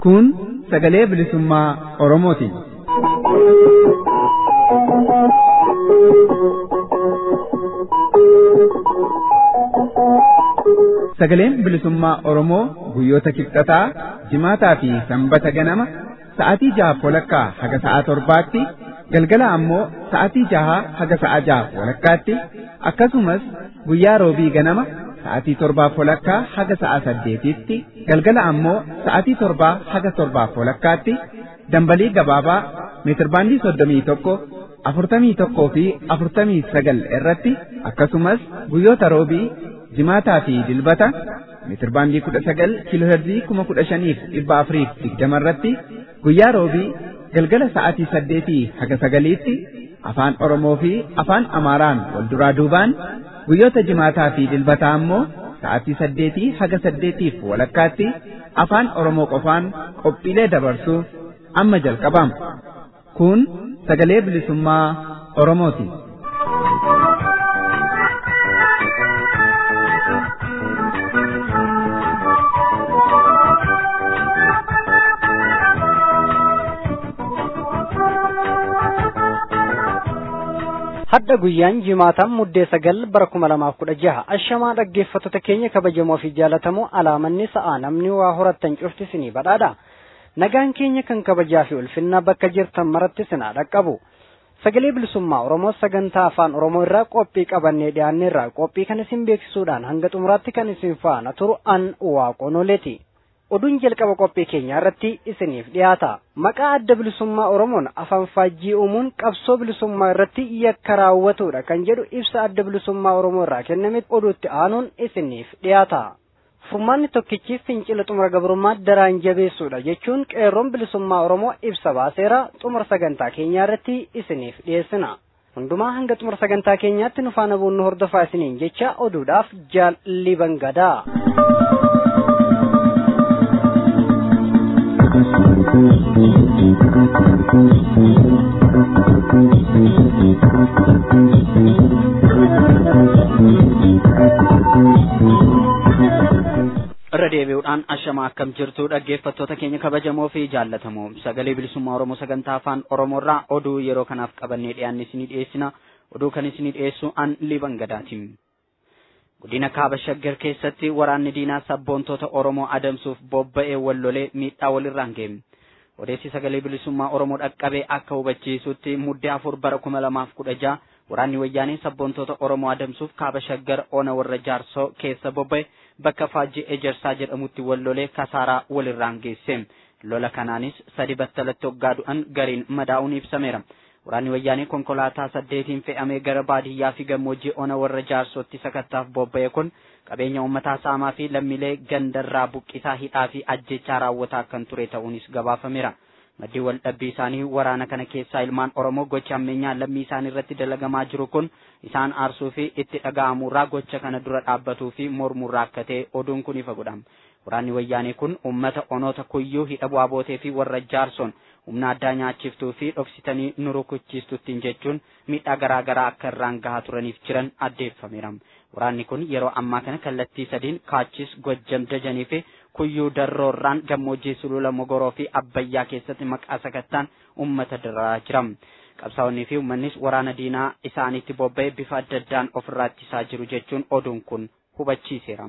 Kun sagalee bilisummaa Oromooti. Sagaleen bilisummaa Oromoo guyyoota kibxataa, jimaataa fi sanbata ganama sa'aatii 6:30 haga sa'aa 7tti, galgala ammoo sa'aatii 6 haga sa'aa 6:30tti, akkasumas guyyaa roobii ganama sa'aatii 7:30 haga sa'aa 8tti, galgala ammoo sa'aatii 7 haga 7:30tti dambalii gabaabaa meetirbaandii 31, 41 fi 49 irratti, akkasumas guyyoota roobii, jimaataa fi dilbata meetirbaandii 19 kiilooherzii 15,420 irratti guyyaa roobii galgala sa'aatii 8 haga 9tti afaan Oromoo fi afaan Amaaraan wal duraa duubaan, guyyoota jimaataa fi dilbataa ammoo sa'aatii 8 haga 8:30tti afaan Oromoo qofaan qophiilee dabarsuuf amma jalqabama. Kun sagalee bilisummaa Oromooti. Hadda guyyaan jimaataan muddee 9 bara 2016 ashamaa dhaggeeffattoota keenya kabajamoo fi jaalatamoo alaamanni sa'aa namni waa horattan cufti isinii badhaadha. Nagaan keenya kan kabajaa fi ulfinnaa bakka jirtan maratti isinaa dhaqqabu. Sagalee bilisummaa Oromoo sagantaa afaan Oromoo irraa qophii qabannee dhiyaanne irraa qophii kan isin beeksisuudhaan hanga xumuraatti kan isin faana turu an Waaqonoleeti. Oduun jalqaba qophii keenyaa irratti isiniif dhiyaata. Maqaa adda bilisummaa Oromoon afaan faajjii uumuun qabsoo bilisummaa irratti yakka raawwatudha kan jedhu ibsa adda bilisummaa Oromoo irraa kenname oduutti aanuun isiniif dhiyaata. Furmaanni tokkichi fincila xumura gabrummaa daraan jabeessuudha jechuun qeerroon bilisummaa Oromoo ibsa baaseera. Xumura sagantaa keenyaa irratti isiniif dhiyeessina. Hundumaa hanga xumura sagantaa keenyaatti nu faana bu'uun hordofaa isiniin jecha oduudhaaf jaalli bangadaa. Irra deebi'uudhaan ashamaa akkam jirtu dhaggeeffattoota keenya kabajamoo fi jaallatamoo sagalee bilisummaa Oromoo sagantaa afaan Oromoo irraa oduu yeroo kanaaf qabannee dhiyaanne isinii dhiyeessina. Oduu kan isinii dhiyeessu an Liban Gadaati. Godina Kaaba Shaggar keessatti waraanni diinaa sabboontoota Oromoo adamsuuf bobba'ee wallolee miidhaa walirraan ga'e. Odeessi sagalee bilisummaa Oromoo dhaqqabee akka hubachiisutti muddee 4 bara 2016 waraanni wayyaanee sabboontoota Oromoo adamsuuf Kaaba Shaggar ona warra Jaarsoo keessa bobba'e bakka Faajjii Ejersaa jedhamutti wallolee kasaaraa walirraan geesse. Lola kanaanis 3 battalatti hoggaa du'an gariin madaa'uun ibsameera. Waraanni wayyaanee konkolaataa 8 fe'amee gara baadiyyaa fi gammoojjii ona warra Jaarsootti sakattaaf bobba'e kun qabeenya uummataa saamaa fi lammiilee gandarraa buqqisaa hidhaa fi ajjechaa raawwataa kan ture ta'uunis gabaafameera. Maddii wal dhabbii isaanii waraana kana keessaa ilmaan Oromoo gocha ammeenyaa lammii isaanii irratti dalagamaa jiru kun isaan aarsuu fi itti dhaga'amurraa gocha kana dura dhaabbatuu fi mormurraa akka ta'e oduun kun ifa godhama. Waraanni wayyaanee kun uummata onoota kuyyuu hidha bu'aa bootee fi warra Jaarsoon humna addaa nyaachiftuu fi dhoksitanii nu rukuchiistuttiin jechuun miidhaa garaa garaa akka irraan gahaa turaniif jiran addeeffameera. Waraanni kun yeroo ammaa kana kallattii sadiin Kaachis, Gojjam, Dajanii fi Kuyyuu Darroorraan gammoojjii Sulula Mogoroo fi Abbayyaa keessatti maqaa sakattaan uummata dararaa jira. Qabsaa'onnii fi uummannis waraana diinaa isaaniitti bobba'ee bifa adda addaan ofirraa ittisaa jiru jechuun oduun kun hubachiiseera.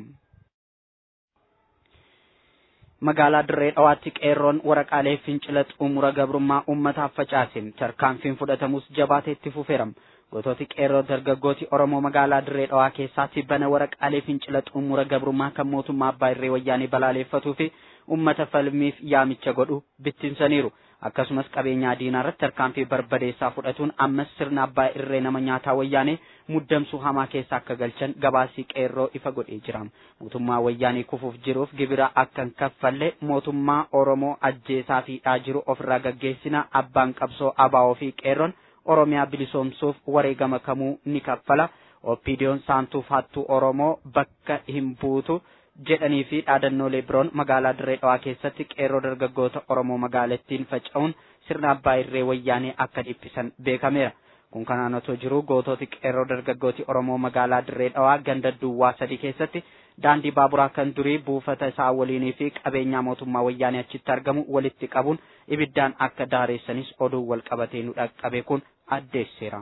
Magaalaa Dirree Dhawaatti qeerroon waraqaalee fincila xumura gabrummaa uummataaf facaase. Tarkaanfiin fudhatamus jabaatee itti fufeera. Goototi qeerroo dargaggooti Oromoo magaalaa Dirree Dhawaa keessaatti bana waraqaalee fincila xumura gabrummaa kan mootummaa Abbaa Irree Wayyaanee balaaleffatuu fi uummata falmiif yaamicha godhu bittinsaniiru. Akkasumas qabeenyaa diinaa irratti tarkaanfii barbadeessaa fudhatuun ammas sirna Abbaa Irree nama nyaataa Wayyaanee muddamsuu hamaa keessa akka galchan gabaasii qeerroo ifa godhee jira. Mootummaa Wayyaanee kufuuf jiruuf gibira akka hin kaffalle mootummaa Oromoo ajjeesaa fi hidhaa jiru ofirraa gaggeessina. Abbaan qabsoo ABO fi qeerroon Oromiyaa bilisoomsuuf wareegama kamuu ni kaffala. OPDO'n saamtuuf hattuu Oromoo bakka hin buutu. jedhanii fi dhaadannoolee biroon magaalaa Dirree Dhawaa keessatti qeerroo dargaggoota Oromoo magaalattiin faca'uun sirna abbaa irree wayyaanee akka dhiphisan beekameera. Kun kanaan otoo jiruu goototi qeerroo dargaggooti Oromoo magaalaa Dirree Dhawaa ganda Duwwaa 3 keessatti daandii baaburaa kan durii buufata isaa waliinii fi qabeenyaa mootummaa wayyaanee achitti argamu walitti qabuun ibiddaan akka daareessanis oduu wal qabatee nu dhaqqabe kun addeesseera.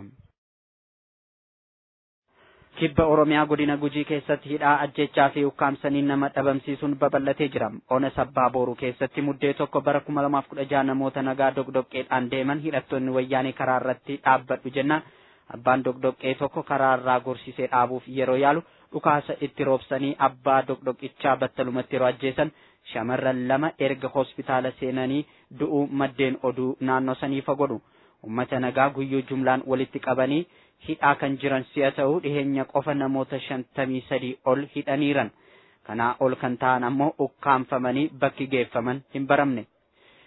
Kibba Oromiyaa godina Gujii keessatti hidhaa ajjechaa fi ukkaamsanii nama dhabamsiisuun babal'atee jira. Ona Sabbaa Booruu keessatti muddee 1 bara 2016 namoota nagaa doqdoqqeedhaan deeman hidhattoonni wayyaanee karaa irratti dhaabbadhu jennaan abbaan doqdoqqee tokko karaa irraa gorsisee dhaabuuf yeroo yaalu dhukaasa itti roobsanii abbaa doqdoqqichaa battalumatti yeroo ajjeesan shamarran 2 erga hospitaala seenanii du'uu maddeen oduu naannoo sanii fagodhu. Uummata nagaa guyyuu jumlaan walitti qabanii hidhaa kan jiran si'a ta'u dhiheenya qofa namoota 53 ol hidhaniiran. Kanaa ol kan ta'an ammoo ukkaamfamanii bakki geeffaman hin baramne.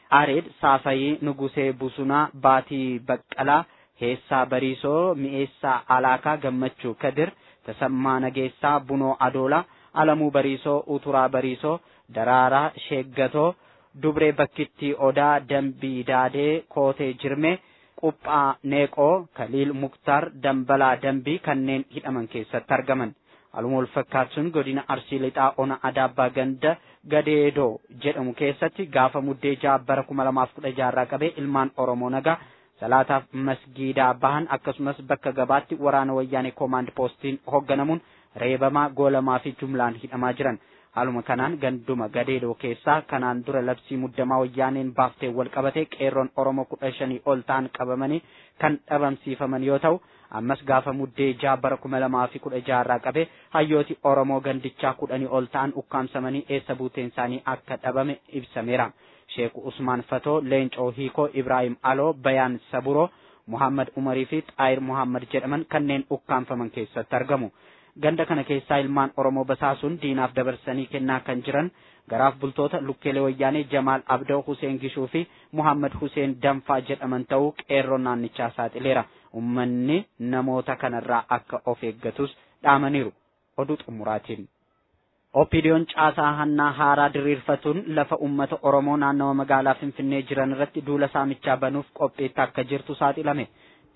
Areed Saafayii, Nugusee Busunaa, Baatii Baqqalaa, Heessaa Bariisoo, Mi'eessaa Alaakaa, Gammachuu Kadir, Tasammaa Nageessaa, Bunoo Adoolaa, Alamuu Bariisoo, Uturaa Bariisoo, Daraaraa Sheeggatoo, Dubree Bakkittii Odaa, Dambii Daadee, Kootee Jirmee, Quphaa Neeqoo, Kaliil Muktaar, Dambalaa Dambii kanneen hidhaman keessatti argaman. Haaluma wal fakkaatuun godina Arsii Lixaa Ona Adaabbaa ganda Gadeedoo jedhamu keessatti gaafa muddee 6 bara 2016 irraa qabee ilmaan Oromoo nagaa salaataaf masgiidaa bahan akkasumas bakka gabaatti waraana wayyaanee koomaand poostiin hoogganamuun reebamaa, goolamaa fi jumlaan hidhamaa jiran. Haaluma kanaan ganduma Gadeedoo keessaa kanaan dura labsii muddamaa wayyaaneen baaftee wal qabatee qeerroon Oromoo 15 ol ta'an qabamanii kan dhabamsiifaman yoo ta'u ammas gaafa muddee 6 bara 2016 irraa qabee hayyooti Oromoo gandichaa 10 ol ta'an ukkaamsamanii eessa buuteen isaanii akka dhabame ibsameera. Sheek Usmaan Fatoo, Leencoo Hiikoo, Ibraahim Aloo, Bayaan Saburoo, Muhammad Umarii fi Xaayir Muhammad jedhaman kanneen ukkaamfaman keessatti argamu. Ganda kana keessaa ilmaan Oromoo basaasuun diinaaf dabarsanii kennaa kan jiran garaaf bultoota Lukkeelee Wayyaanee Jamaal Abdoo Huseen Gishuu fi Muhammad Huseen Danfaa jedhaman ta'uu qeerroon naannichaa saaxileera. Uummanni namoota kanarraa akka of eeggatus dhaamaniiru. Oduu xumuraatiin. OPDO'n caasaa hannaa haaraa diriirfatuun lafa uummata Oromoo naannawa magaalaa Finfinnee jiran irratti duula saamichaa banuuf qophiitti akka jirtu saaxilame.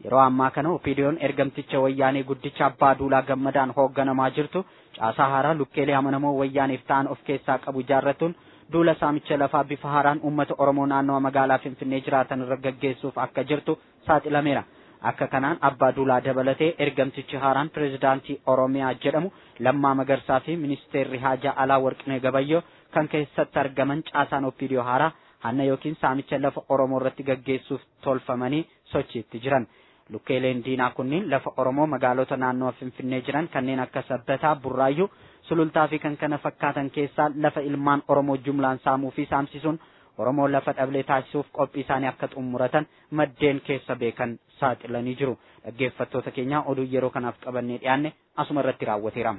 Yeroo ammaa kana OPDO'n ergamticha wayyaanee guddicha Abbaa Duulaa Gammadaan hoogganamaa jirtu caasaa haaraa lukkeelee amanamoo wayyaaneef ta'an of keessaa qabu ijaarratuun duula saamicha lafaa bifa haaraan uummata Oromoo naannawa magaalaa Finfinnee jiraatan irra gaggeessuuf akka jirtu saaxilameera. Akka kanaan Abbaa Duulaa dabalatee ergamtichi haaraan pirezidaantii Oromiyaa jedhamu Lammaa Magarsaa fi ministeerri Haajaa Alaa Warqinee Gabayyoo kan keessatti argaman caasaan OPDO haaraa hanna yookiin saamicha lafa Oromoo irratti gaggeessuuf tolfamanii sochiitti jiran. Lukkeeleen diinaa kunniin lafa Oromoo magaalota naannoo Finfinnee jiran kanneen akka Sabbataa, Burraayyuu, Sulultaa fi kan kana fakkaatan keessaa lafa ilmaan Oromoo jumlaan saamuu fi saamsisuun Oromoo lafa dhablee taasisuuf qophii isaanii akka xumuratan maddeen keessa beekan saaxilanii jiru. Dhaggeeffattoota keenya oduu yeroo kanaaf qabannee dhiyaanne asuma irratti raawwateera.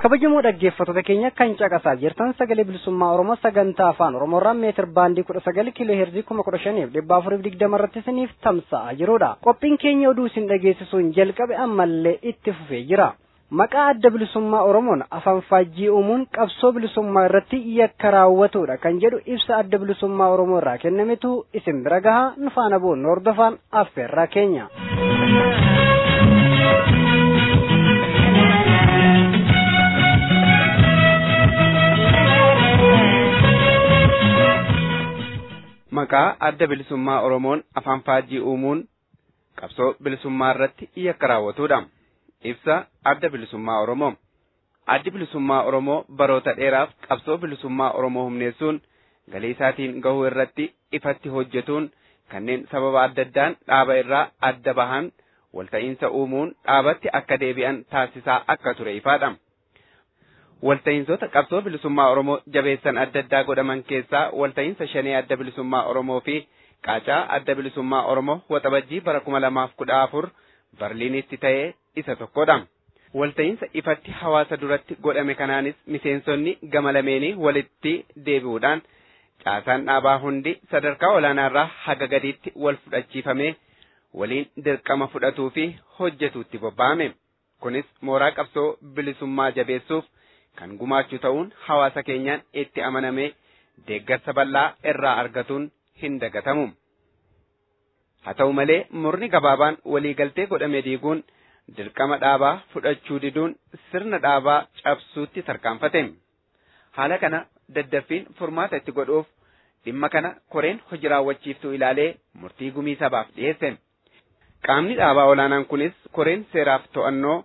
Kabajamoo dhaggeeffattoota keenya kan caqasaa jirtan sagalee bilisummaa Oromoo sagantaa afaan Oromoorraa meetir baandii 19 kiiloo heerzii 15420 irratti isiniif tamsa'aa jirudha. Qophiin keenya oduu isin dhageessisuun jalqabe ammallee itti fufee jira. Maqaa adda bilisummaa Oromoon afaan faajjii uumuun qabsoo bilisummaa irratti yakka raawwatudha kan jedhu ibsa adda bilisummaa Oromoo irraa kennametu isin bira gahaa nu faana bu'uun hordofaan affeerraa keenya. Maqaa adda bilisummaa Oromoon afaan faajjii uumuun qabsoo bilisummaa irratti yakka raawwatudha. Ibsa adda bilisummaa Oromoo. Addi bilisummaa Oromoo baroota dheeraaf qabsoo bilisummaa Oromoo humneessuun galii isaatiin gahuu irratti ifatti hojjetuun kanneen sababa adda addaan dhaaba irraa adda bahan walta'iinsa uumuun dhaabatti akka deebi'an taasisaa akka ture ifaadha. Walta'iinsota qabsoo bilisummaa Oromoo jabeessan adda addaa godhaman keessaa walta'iinsa shanee adda bilisummaa Oromoo fi qaacaa adda bilisummaa Oromoo waxabajjii bara 2014 Berliinitti ta'ee isa tokkodha. Walta'iinsa ifatti hawaasa duratti godhame kanaanis miseensonni gama lameenii walitti deebi'uudhaan Caasaan dhaabaa hundi sadarkaa olaanaarraa haga gadiitti wal fudhachiifamee waliin dirqama fudhatuu fi hojjetuutti bobba'ame. Kunis mooraa qabsoo bilisummaa jabeessuuf kan gumaachu ta'uun hawaasa keenyaan itti amanamee deeggarsa bal'aa irraa argatuun hin dagatamu. Haa ta'u malee murni gabaabaan waliigaltee godhame diiguun dirqama dhaabaa fudhachuu diduun sirna dhaabaa cabsuutti tarkaanfate. Haala kana daddaffiin furmaata itti godhuuf dhimma kana koreen hojii raawwachiiftuu ilaalee murtii gumii sabaaf dhiyeesse. Qaamni dhaabaa olaanaan kunis koreen seeraaf to'annoo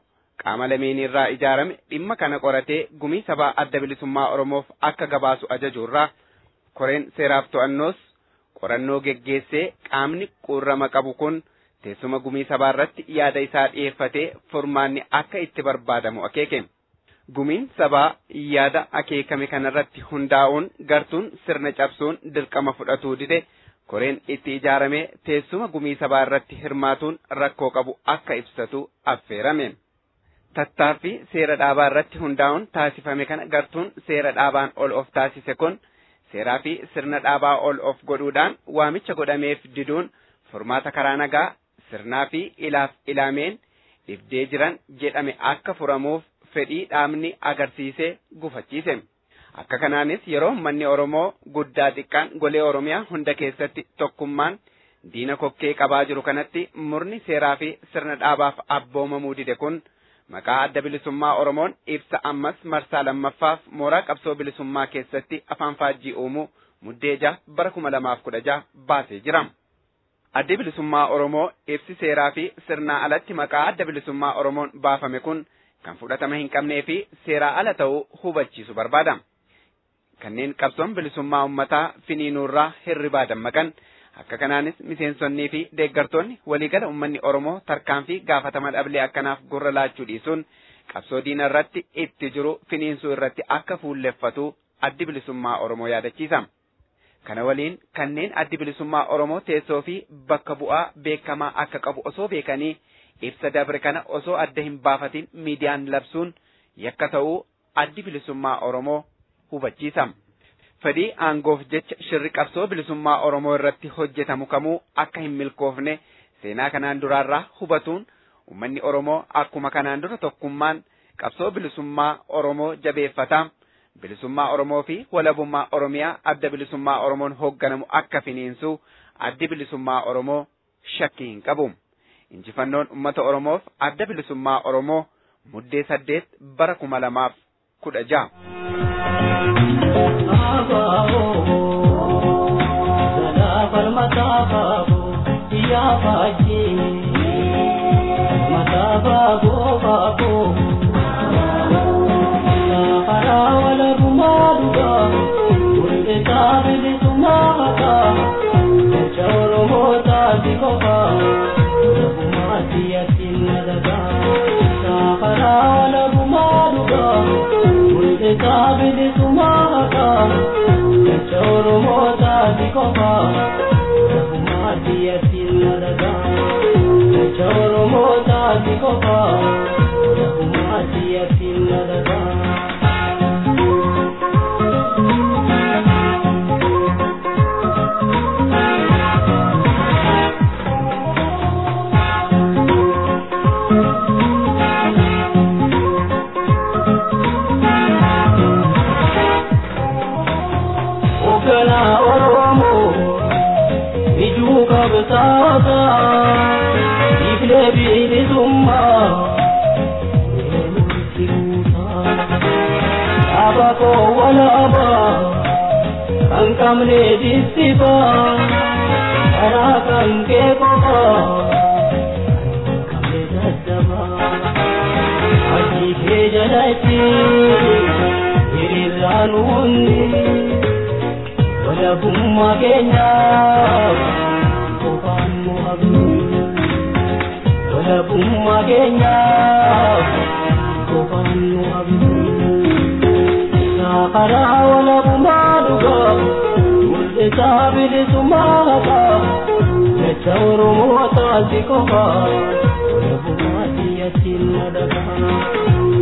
qaama lameenirraa ijaarame dhimma kana qoratee gumii sabaa adda bilisummaa Oromoof akka gabaasu ajajuurraa koreen seeraaf to'annoos qorannoo geggeessee qaamni quurrama qabu kun teessuma gumii sabaa irratti yaada isaa dhiyeeffatee furmaanni akka itti barbaadamu akeeke. Gumiin sabaa yaada akeekame kanarratti hundaa'uun gartuun sirna cabsuun dirqama fudhatuu dide koreen itti ijaarame teessuma gumii sabaa irratti hirmaatuun rakkoo qabu akka ibsatu affeerame. Tattaaffii seera dhaabaa irratti hundaa'uun taasifame kana gartuun seera dhaabaan ol of taasise kun seeraa fi sirna dhaabaa ol of godhuudhaan waamicha godhameef diduun furmaata karaa nagaa sirnaa fi ilaaf ilaameen dhibdee jiran jedhame akka furamuuf fedhii dhaabni agarsiisee gufachiise. Akka kanaanis yeroo uummanni Oromoo guddaa xiqqaan golee Oromiyaa hunda keessatti tokkummaan diina kokkee qabaa jiru kanatti murni seeraa fi sirna dhaabaaf abboomamuu dide kun maqaa adda bilisummaa Oromoon ibsa ammas marsaa lammaffaaf mooraa qabsoo bilisummaa keessatti afaan faajjii uumuu muddee 6 bara 2016 baasee jira. Addi bilisummaa Oromoo ibsi seeraa fi sirnaa alatti maqaa adda bilisummaa Oromoon baafame kun kan fudhatama hin qabnee fi seeraa ala ta'uu hubachiisu barbaada. Kanneen qabsoon bilisummaa uummataa finiinuurraa hirribaa dammaqan akka kanaanis miseensonnii fi deeggartoonni waliigala uummanni Oromoo tarkaanfii gaafatama dhablee akkanaaf gurra laachuu dhiisuun qabsoo diina irratti itti jiru finiinsuu irratti akka fuulleffatu addi bilisummaa Oromoo yaadachiisa. Kana waliin kanneen addi bilisummaa Oromoo teessoo fi bakka bu'aa beekamaa akka qabu osoo beekanii ibsa dabre kana osoo adda hin baafatin miidiyaan labsuun yakka ta'uu addi bilisummaa Oromoo hubachiisa. Fedhii aangoof jecha shirri qabsoo bilisummaa Oromoo irratti hojjetamu kamuu akka hin milkoofne seenaa kanaan duraarraa hubatuun uummanni Oromoo akkuma kanaan dura tokkummaan qabsoo bilisummaa Oromoo jabeeffata. Bilisummaa Oromoo fi walabummaa Oromiyaa adda bilisummaa Oromoon hoogganamu akka finiinsu addi bilisummaa Oromoo shakkii hin qabu. Injifannoon uummata Oromoof adda bilisummaa Oromoo muddee 8 bara 2016.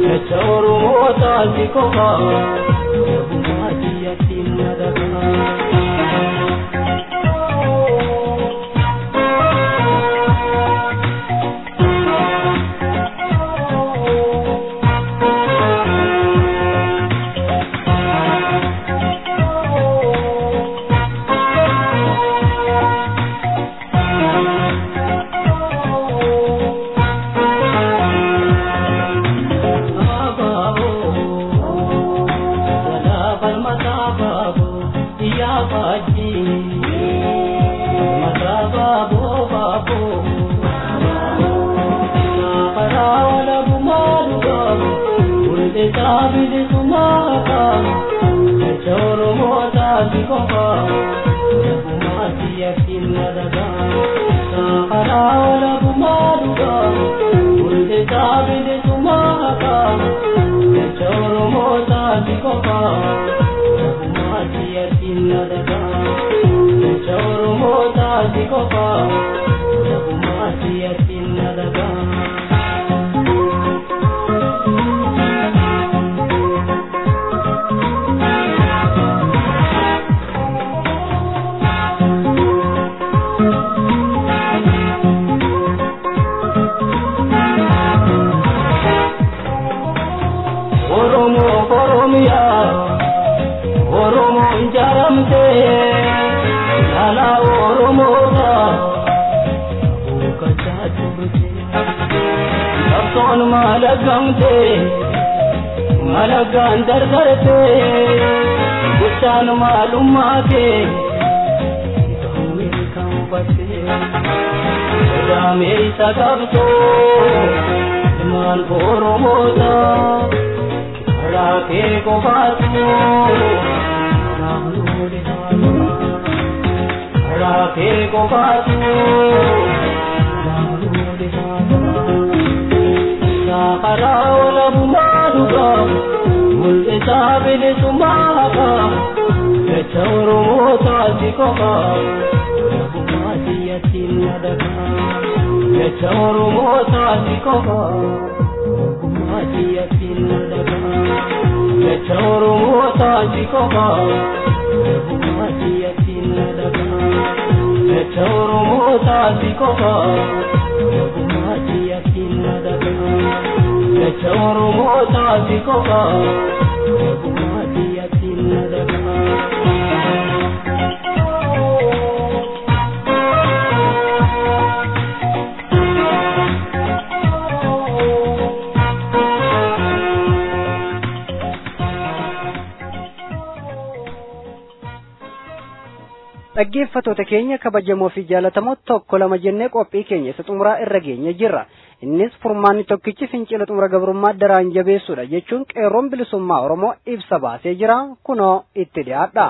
Jecha Oromoo taasi qofa, walabummaa biyya siin madaqaa. Mul'isaa bilisummaa haqaa jecha Oromootaa si qofaa Lafumaa si yakkiin na dhagaa Saafaraa walabummaa dhugaa Mul'isaa bilisummaa haqaa jecha Oromootaa si qofaa Lafumaa si yakkiin na dhagaa Jecha Oromootaa si qofaa Lafumaa si yakkiin na dhagaa. Oromoo ijaaramte lala Oromoota buuqachaa turte qabsoon malagamte malagaan dargarte gochaan maalummaa kee gammee kan batte sodaamee isa qabsoo ilmaan Oromoota. Raakee qofaatu raakee qofaatu saafaraa walabummaa dhugaa mul'isaa bilisummaa haqaa jecha Oromootaa si qofaa walabummaa siyyattiin na dhagaa jecha Oromootaa si qofaa walabummaa siyyattiin na dhagaa. Jecha Oromootaa si qofaa walabummaa siyyattiin na dhagaa. Jecha Oromootaa si qofaa walabummaa siyyattiin na dhagaa. Jecha Oromootaa si qofaa walabummaa siyyattiin na dhagaa. Dhaggeeffattoota keenya kabajamoo fi jaallatamoo tokko lama jennee qophii keenya isa xumuraa irra geenye jirra. Innis furmaanni tokkichi fincila xumura gabrummaa daraan jabeessuudha jechuun qeerroon bilisummaa Oromoo ibsa baasee jira. Kunoo itti dhiyaadha.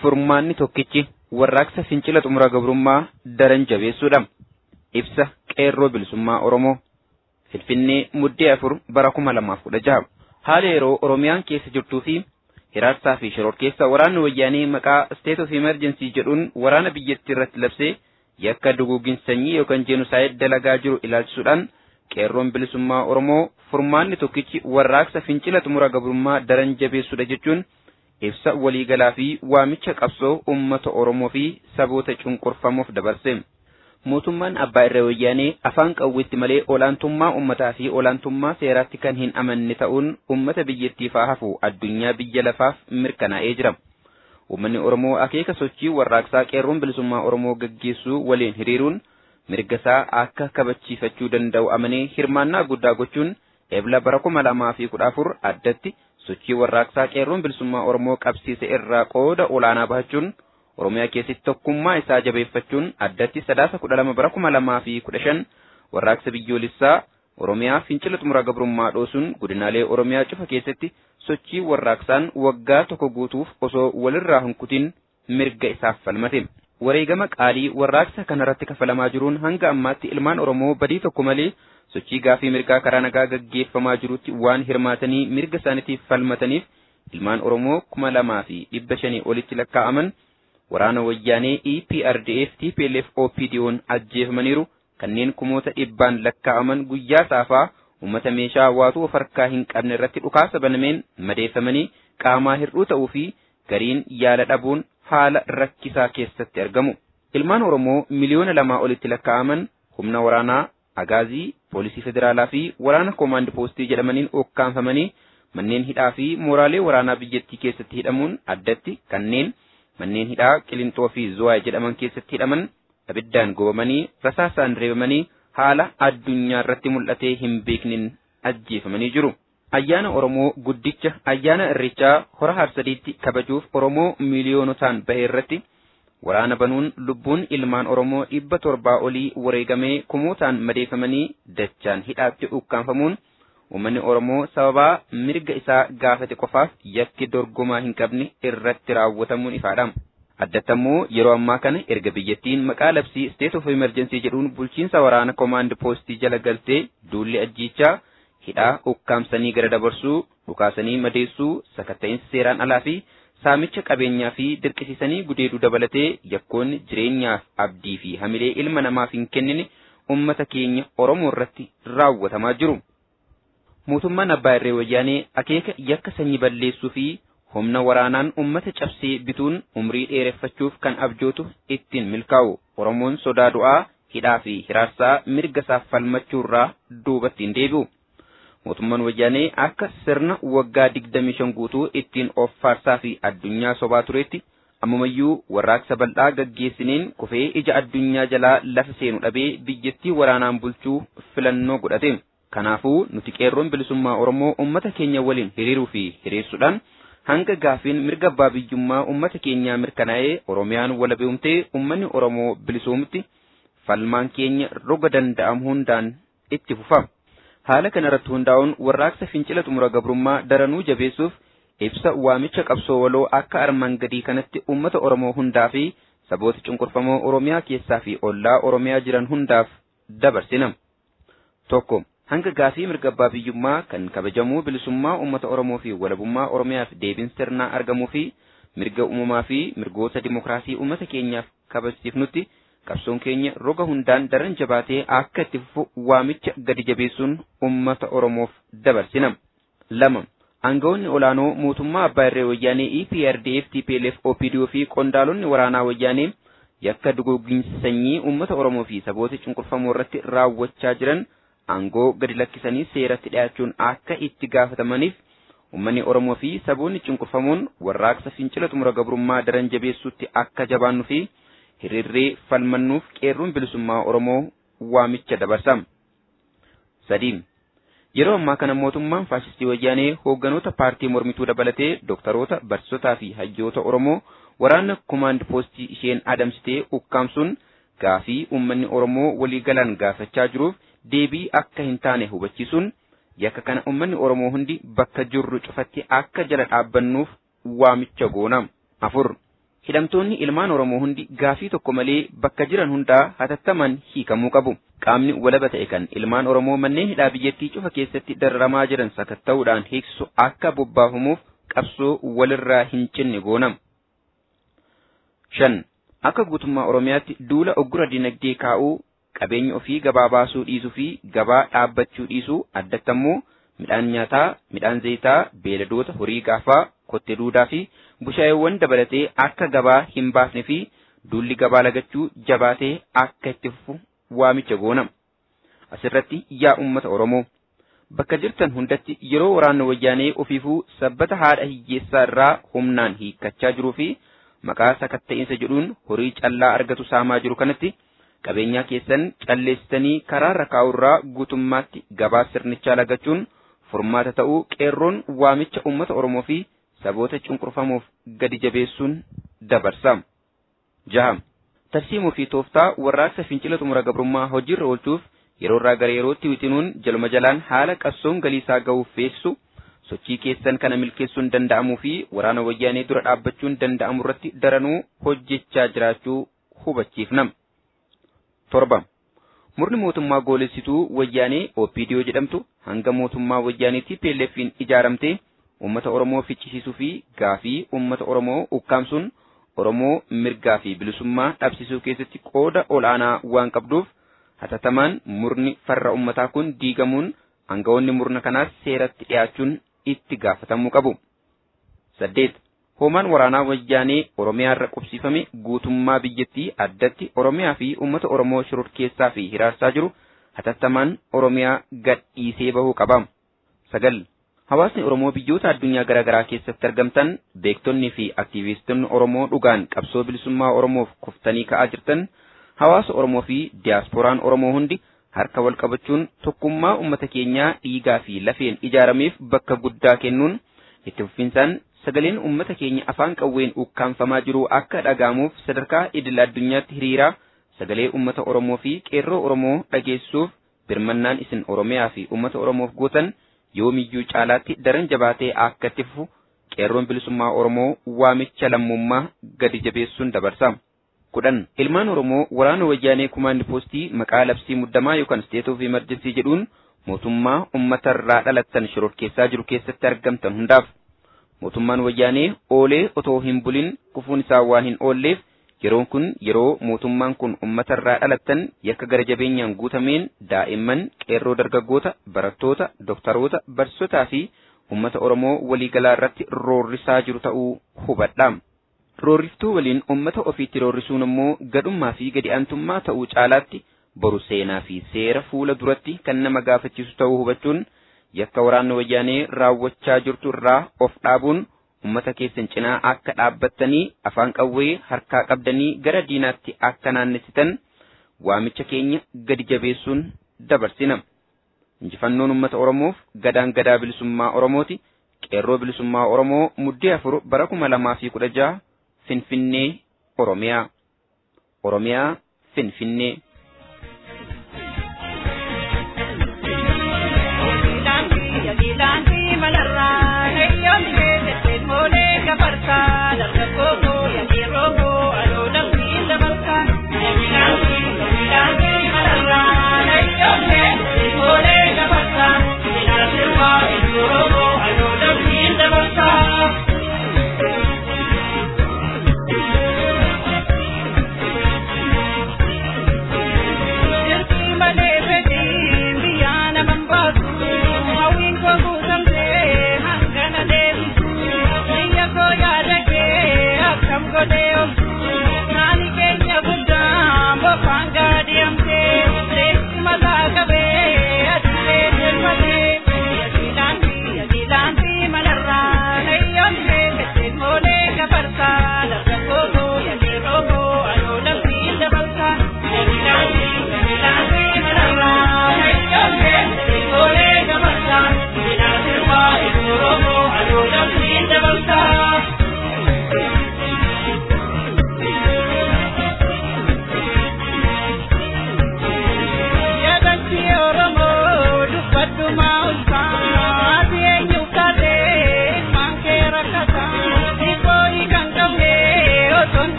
Furmaanni tokkichi warraaqsa fincila xumura gabrummaa daran jabeessuudha. Ibsa qeerroo bilisummaa Oromoo Finfinnee muddee 4 bara 2016 haala yeroo Oromiyaan keessa jirtuu fi hiraarsaa fi shororkeessa waraanni wayyaanee maqaa State of Emergency jedhuun waraana biyyattii irratti labsee yakka duguugin sanyii yookaan jeenusaayid dalagaa jiru ilaalchisuudhaan qeerroon bilisummaa Oromoo furmaanni tokkichi warraaqsa fincila xumura gabrummaa daran jabeessuudha jechuun ibsa waliigalaa fi waamicha qabsoo uummata Oromoo fi saboota cunqurfamoof dabarse. Mootummaan abbaa irra wayyaanee afaan qawweetti malee olaantummaa uummataa fi olaantummaa seeraatti kan hin amanne ta'uun uummata biyyattiif haa hafu addunyaa biyya lafaaf mirkanaa'ee jira. Uummanni Oromoo akeeka sochii warraaqsaa qeerroon bilisummaa Oromoo gaggeessuu waliin hiriiruun mirga isaa akka kabachiifachuu danda'u amanee hirmaannaa guddaa gochuun ebla bara 2014 addatti sochii warraaqsaa qeerroon bilisummaa Oromoo qabsiise irraa qooda olaanaa bahachuun Oromiyaa keessatti tokkummaa isaa jabeeffachuun addatti sadaasa 12 bara 2015 warraaqsa biyyoolessaa Oromiyaa fincila xumura gabrummaa dhoosuun godinaalee Oromiyaa cufa keessatti sochii warraaqsaan waggaa tokko guutuuf osoo walirraa hin kutin mirga isaaf falmate. Wareegama qaalii warraaqsa kanarratti kafalamaa jiruun hanga ammaatti ilmaan Oromoo badii tokko malee sochii gaafii mirgaa karaa nagaa gaggeeffamaa jirutti waan hirmaatanii mirga isaaniitiif falmataniif ilmaan Oromoo 2500 olitti lakkaa'aman waraana wayyaanee EPRDF TPLF OPDO'n ajjeefamaniiru kanneen kumoota dhibbaan lakkaa'aman guyyaa saafaa uummata meeshaa waatuu of harkaa hin qabne irratti dhukaasa banameen madeeffamanii qaamaa hir'uu ta'uu fi gariin yaala dhabuun haala rakkisaa keessatti argamu. Ilmaan Oromoo 2 miliyoona olitti lakkaa'aman humna waraanaa Agaazii, Poolisii Federaalaa fi waraana Koomaand Poostii jedhamaniin ukkaanfamanii manneen hidhaa fi mooraalee waraanaa biyyattii keessatti hidhamuun addatti kanneen manneen hidhaa Qilintoo fi Zuwaay jedhaman keessatti hidhaman abiddaan gubamanii rasaasaan reebamanii haala addunyaa irratti mul'atee hin beeknin ajjeefamanii jiru. Ayyaana Oromoo guddicha ayyaana Irreechaa hora Harsadiitti kabajuuf Oromoo miiliyoonotaan bahe irratti waraana banuun lubbuun ilmaan Oromoo 700 olii wareegamee kumootaan madeeffamanii dachaan hidhaatti ukkaanfamuun uummanni Oromoo sababaa mirga isaa gaafate qofaaf yakki dorgomaa hin qabne irratti raawwatamuun ifaadha. Addattammoo yeroo ammaa kana erga biyyattiin maqaa labsii State of Emergency jedhuun bulchiinsa waraana Command Postii jala galtee duulli ajjiichaa hidhaa ukkaamsanii gara dabarsuu, dhukaasanii madeessuu, sakatta'insa seeraan alaa fi saamicha qabeenyaa fi dirqisiisanii gudeeduu dabalatee yakkoonni jireenyaaf abdii fi hamilee ilma namaaf hin kennine ummata keenya Oromoo irratti raawwatamaa jiru. Mootummaan Abbaa Irree Wayyaanee akeeka yakka sanyii balleessuu fi humna waraanaan ummata cabsee bituun umrii dheereffachuuf kan abjootu ittiin milkaa'u. Oromoon sodaa du'aa, hidhaa fi hiraarsaa mirga isaaf falmachuurraa duubatti hin deebi'u. Mootummaan Wayyaanee akka sirna waggaa 25 guutuu ittiin of faarsaa fi addunyaa sobaa turetti ammumayyuu warraaqsa bal'aa gaggeessineen kufee ija addunyaa jalaa lafa seenu dhabee biyyattii waraanaan bulchuu filannoo godhate. Kanaafuu nuti qeerroon bilisummaa Oromoo uummata keenya waliin hiriiruu fi hiriirsuudhaan hanga gaafiin mirga abbaa biyyummaa uummata keenyaa mirkanaa'ee Oromiyaan walabeumtee uummanni Oromoo bilisoomutti falmaan keenya roga danda'amu hundaan itti fufa. Haala kana irratti hundaa'uun warraaqsa fincila xumura gabrummaa daranuu jabeessuuf ibsa waamicha qabsoo waloo akka armaan gadii kanatti uummata Oromoo hundaa fi saboota cunqurfamoo Oromiyaa keessaa fi ollaa Oromiyaa jiran hundaaf dabarsina. 1. Hanga gaafii mirga abbaa biyyummaa kan kabajamuu bilisummaa uummata Oromoo fi walabummaa Oromiyaaf deebiin sirnaa argamuu fi mirga uumamaa fi mirgoota dimokiraasii uummata keenyaaf kabajsiifnutti qabsoon keenya roga hundaan daran jabaatee akka itti fufu waamicha gadi jabeessuun uummata Oromoof dabarsina. 2. Aangawoonni olaanoo mootummaa Abbaa Irree Wayyaanee EPRDF, TPLF, OPDO fi qondaalonni waraanaa Wayyaanee yakka duguugginsa sanyii uummata Oromoo fi saboota cunqurfamoo irratti raawwachaa jiran aangoo gadi lakkisanii seeratti dhi'aachuun akka itti gaafatamaniif uummanni Oromoo fi saboonni cunqurfamoon warraaqsa fincila xumura gabrummaa daran jabeessuutti akka jabaannu fi hiriirree falmannuuf qeerroon bilisummaa Oromoo waamicha dabarsa. 3. Yeroo ammaa kana mootummaan faashistii wayyaanee hoogganoota paartii mormituu dabalatee dooktaroota, barsiisotaa fi hayyoota Oromoo waraana kumaand poostii isheen adamsitee ukkaamsuun gaafii uummanni Oromoo waliigalaan gaafachaa jiruuf deebii akka hin taane hubachiisuun yakka kana uummanni Oromoo hundi bakka jirru cufatti akka jala dhaabbannuuf waamicha goona. 4. Hidhamtoonni ilmaan Oromoo hundi gaafii tokko malee bakka jiran hundaa hatattamaan hiikamuu qabu. Qaamni walaba ta'e kan ilmaan Oromoo manneen hidhaa biyyattii cufa keessatti dararamaa jiran sakatta'uudhaan hiiksisu akka bobbaafamuuf qabsoo walirraa hin cinne goona. 5. Akka guutummaa Oromiyaatti duula oggura dinagdee kaa'uu, qabeenya ofii gabaa baasuu dhiisuu fi gabaa dhaabbachuu dhiisuu addattammoo midhaan nyaataa, midhaan zayitaa, beeladoota horii gaafaa, kotte duudaa fi bushaayeewwan dabalatee akka gabaa hin baafne fi duulli gabaa lagachuu jabaatee akka itti fufu waamicha goona. Asirratti yaa uummata Oromoo bakka jirtan hundatti yeroo waraanni wayyaanee ofiifuu sabbata haadha hiyyeessaa irraa humnaan hiikkachaa jiruu fi maqaa sakatta'insa jedhuun horii callaa argatu saamaa jiru kanatti qabeenyaa keessan calleessitanii karaarra kaa'urraa guutummaatti gabaa sirnichaa lagachuun furmaata ta'uu qeerroon waamicha uummata Oromoo fi saboota cunqurfamoof gadi jabeessuun dabarsa. 6. Tarsiimoo fi tooftaa warraaqsa fincila xumura gabrummaa hojiirra oolchuuf yeroo irraa gara yerootti wixinuun jaluma jalaan haala qabsoon galiisaa ga'uuf feessisu sochii keessan kana milkeessuun danda'amuu fi waraana wayyaanee dura dhaabbachuun danda'amu irratti daranuu hojjechaa jiraachuu hubachiifna. 7. Murni mootummaa goolessituu wayyaanee OPDO jedhamtu hanga mootummaa wayyaanee TPLF'n ijaaramtee uummata Oromoo ficcisiisuu fi gaafii uummata Oromoo ukkaamsuun Oromoo mirgaa fi bilisummaa dhabsisuu keessatti qooda ol'aanaa waan qabduuf hatattamaan murni farra uummataa kun diigamuun aangawoonni murna kanaas seeratti dhiyaachuun itti gaafatamuu qabu. 8. Hoomaan waraanaa wayyaanee Oromiyaa irra qubsiifame guutummaa biyyattii addatti Oromiyaa fi uummata Oromoo shororkeessaa fi hiraarsaa jiru hatattamaan Oromiyaa gadhiisee bahuu qaba. 9. Hawaasni Oromoo biyyoota addunyaa garaa garaa keessatti argamtan beektonnii fi aktiivistoonni Oromoo dhugaan qabsoo bilisummaa Oromoof kuftanii ka'aa jirtan hawaasa Oromoo fi diyaaspooraan Oromoo hundi harka wal qabachuun tokkummaa uummata keenyaa dhiigaa fi lafeen ijaarameef bakka guddaa kennuun itti fufinsaan sagaleen uummata keenya afaan qawween ukkaanfamaa jiru akka dhaga'amuuf sadarkaa idil addunyaatti hiriiraa sagalee uummata Oromoo fi qeerroo Oromoo dhageessuuf birmannaan isin Oromiyaa fi uummata Oromoof gootan yoomiyyuu caalaatti daran jabaatee akka itti fufu qeerroon bilisummaa Oromoo waamicha lammummaa gadi jabeessuun dabarsa. 10. Ilmaan Oromoo waraana wayyaanee kumaandi poostii maqaa labsii muddamaa yookaan state of emergency jedhuun mootummaa uummatarraa dhalattan shororkeessaa jiru keessatti argamtan hundaaf mootummaan wayyaanee oolee otoo hin bulin kufuun isaa waan hin oolleef yeroon kun yeroo mootummaan kun uummatarraa dhalattan yakka gara jabeenyaan guutameen daa'imman qeerroo dargaggoota barattoota doktaroota barsiisotaa fi uummata Oromoo waliigalaa irratti roorrisaa jiru ta'uu hubadha. Roorriftuu waliin uummata ofiitti roorrisuun immoo gadhummaa fi gadi aantummaa ta'uu caalaatti boru seenaa fi seera fuula duratti kan nama gaafachiisu ta'uu hubachuun yakka waraanni wayyaanee raawwachaa jirtu irraa of dhaabuun uummata keessan cinaa akka dhaabbattanii afaan qawwee harkaa qabdanii gara diinaatti akka naannessitan waamicha keenya gadi jabeessuun dabarsina. Injifannoon uummata Oromoof gadaan gadaa bilisummaa Oromooti. Qeerroo bilisummaa Oromoo muddee 4 bara 2016 Finfinnee Oromiyaa. Oromiyaa Finfinnee.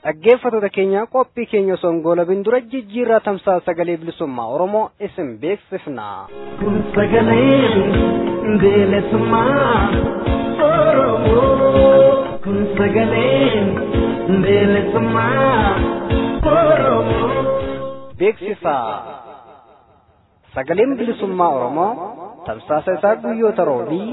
Dhaggeeffattoota keenya qophii keenya osoo hin goolabin dura jijjiirraa tamsaasa sagalee bilisummaa Oromoo isin beeksifna. Kun sagalee bilisummaa Oromoo. Kun sagalee bilisummaa Oromoo. Beeksisa. Sagaleen bilisummaa Oromoo tamsaasa isaa guyyoota roobii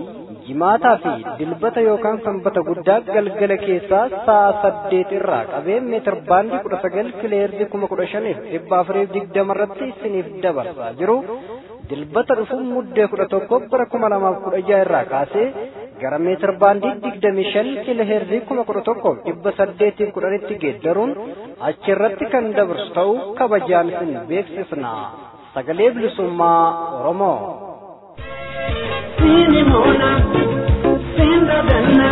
jimaataa fi dilbata yookaan sanbata guddaa galgala keessaa sa'a 8 irraa qabee meetir baandii 19 kiloheerzii 15,420 irratti isiniif dabarsaa jiru. Dilbata dhufu muddee 11 bara 2016 irraa kaasee gara meetir baandii 25 kiloheerzii 11,810tti geeddaruun achirratti kan dabarsu ta'uu kabajaan isin beeksisna. Sagalee bilisummaa Oromoo. Sinimona, sindadanna,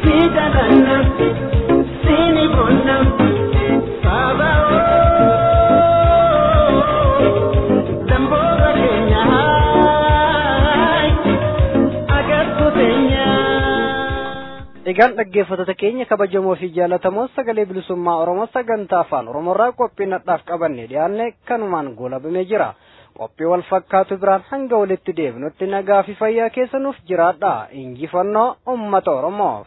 sidadanna, sinibonna, sabao, damboga keenya, agartu teenya. Egaan dhaggeeffattoota keenya kabajamoo fi jaallatamoo sagalee bilisummaa Oromoo sagantaa afaan Oromoorraa qophii nadhaaf qabanne dhiyaanne kanumaan goolabamee jira. Qophii wal fakkaatu biraan hanga walitti deebinutti nagaa fi fayyaa keessa nuuf jiraadha. Injifannoo uummata Oromoo.